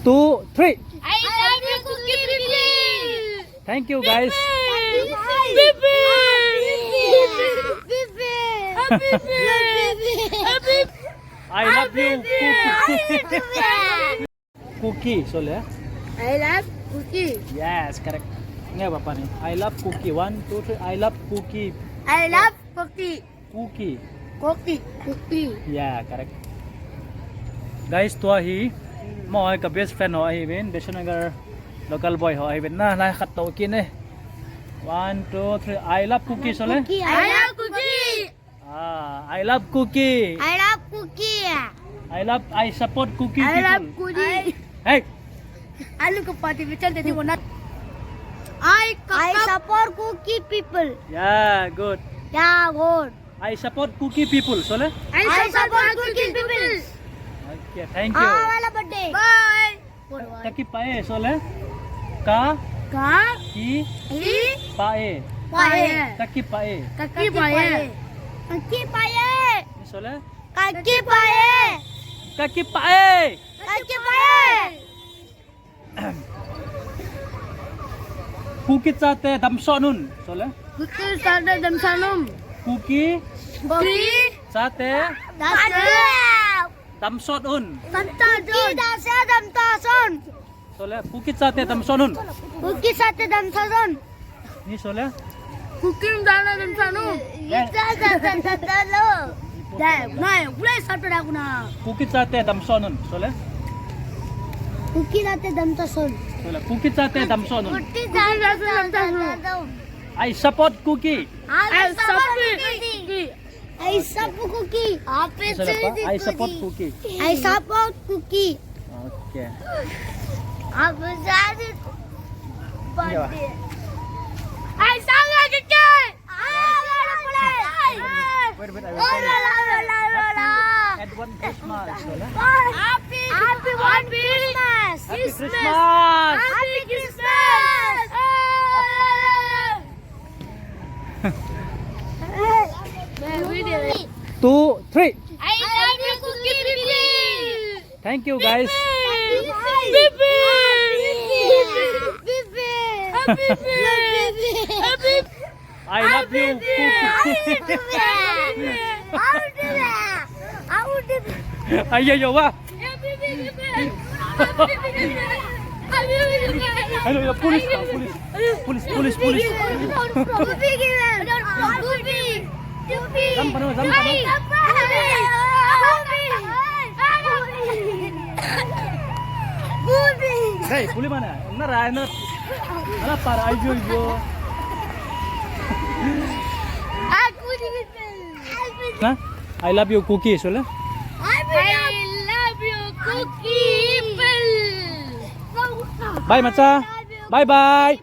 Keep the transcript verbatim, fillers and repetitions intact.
two, three. I love you, Kuki people. Thank you, guys. People. People. People. People. I love you, Kuki. Kuki, sole. I love Kuki. Yes, correct. Nge bapa ni. I love Kuki. One, two, three. I love Kuki. I love Kuki. Kuki. Kuki. Kuki. Yeah, correct. Guys, tua hi. Mo ai ka best friend ho ahi uvin. Bishnu Nagar local boy ho ahi uvin. Na, na khat to ki ne. One, two, three. I love Kuki, sole. Kuki. I love Kuki. Ah, I love Kuki. I love Kuki. I love, I support Kuki people. I love Kuki. Hey. Alu ke party bichal tadi wona. I, I support Kuki people. Yeah, good. Yeah, good. I support Kuki people, sole. I support Kuki people. Okay, thank you. Ah, wala birthday. Bye. Ka kipa e, sole. Ka. Ka. Ki. Ki. Pa e. Pa e. Ka kipa e. Ka kipa e. Ka kipa e. Sole. Ka kipa e. Ka kipa e. Ka kipa e. Kuki chate damsot un, sole. Kuki chate damsot un. Kuki. Kuki. Chate. Chate. Damsot un. Damsot un. Kuki chate damsot un. Sole, Kuki chate damsot un. Kuki chate damsot un. Ni sole. Kuki chate damsot un. Eh. Dai, nai, kulai satu dah guna. Kuki chate damsot un, sole. Kuki chate damsot un. Sole, Kuki chate damsot un. Kuki chate damsot un. I support Kuki. I support Kuki. I support Kuki. Sole pa, I support Kuki. I support Kuki. Okay. I support Kuki. Wait a minute, I will tell you. Happy advance Christmas, sole. Happy, happy Christmas. Happy Christmas. Happy Christmas. Two, three. I love you, Kuki people. Thank you, guys. People. People. People. I love you, Kuki. Ay, ay, ay, wa. Hello, hello, police, police, police, police, police. Jump, jump, jump, jump. Hey, police mana? Na rai na. Ala para, ay, yo, yo. Na? I love you, Kuki, sole. I love you, Kuki people. Bye, macha. Bye, bye.